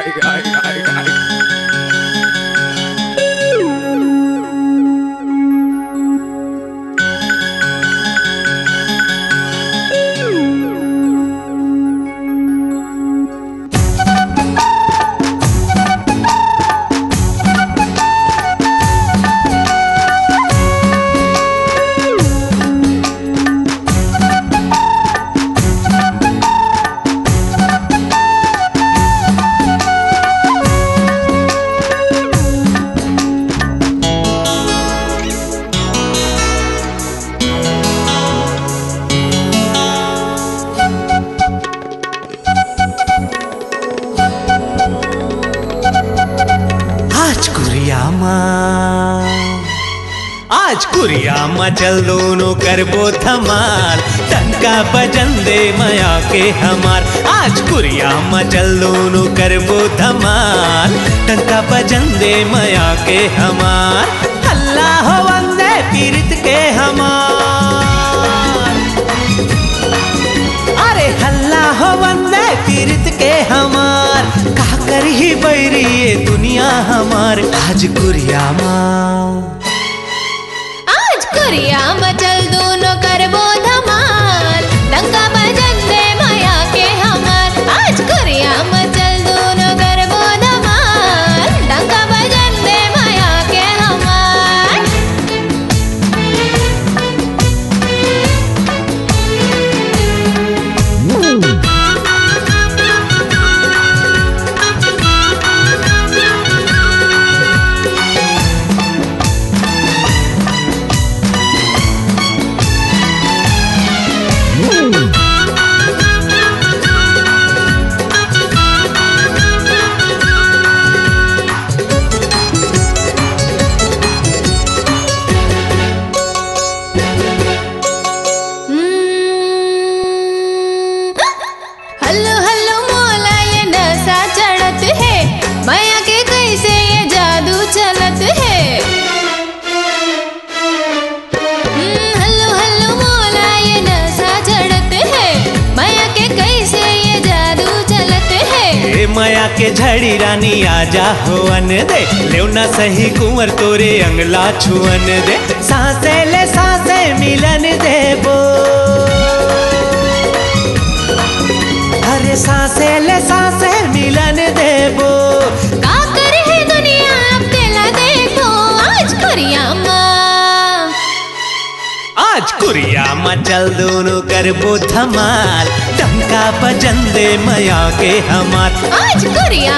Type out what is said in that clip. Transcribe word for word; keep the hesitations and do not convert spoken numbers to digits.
आज कुरिया मा, आज कुरिया मा चल दोनों करबो धमाल, डंका बजन दे मया के हमार। आज कुरिया मा चल दोनों करबो धमाल, डंका बजन दे मया के हमार। हल्ला होवन दे पीरित के हमार, अरे हल्ला होवन दे पीरित के हमार। का करही बैरी ये दुनिया हमार, आज कुरिया मा, आज कुरिया मा चल दोनों करबो धमाल, डंका बजन दे मया के हमार। आज कुरिया मा चल दोनों करबो धमाल, डंका बजन दे मया के हमार। हल्लो हल्लो मोला ये नशा चढ़त हे, मया के कैसे ये जादू चलत हे। हल्लो हल्लो मोला ये नशा चढ़त हे, मया के कैसे ये जादू चलत हे। ए मया के झड़ी रानी आजा होवन दे, लेवना सही कुंवर तोरे अंगला छुअन दे। सांसे ले सांसे मिलन देबो, अरे सांसे ले सांसे मिलन देबो। का करही दुनिया अब तेला देखो, आज कुरिया मा, आज कुरिया मा चल दोनों करबो धमाल, डंका बजन दे मया के हमार। आज कुरिया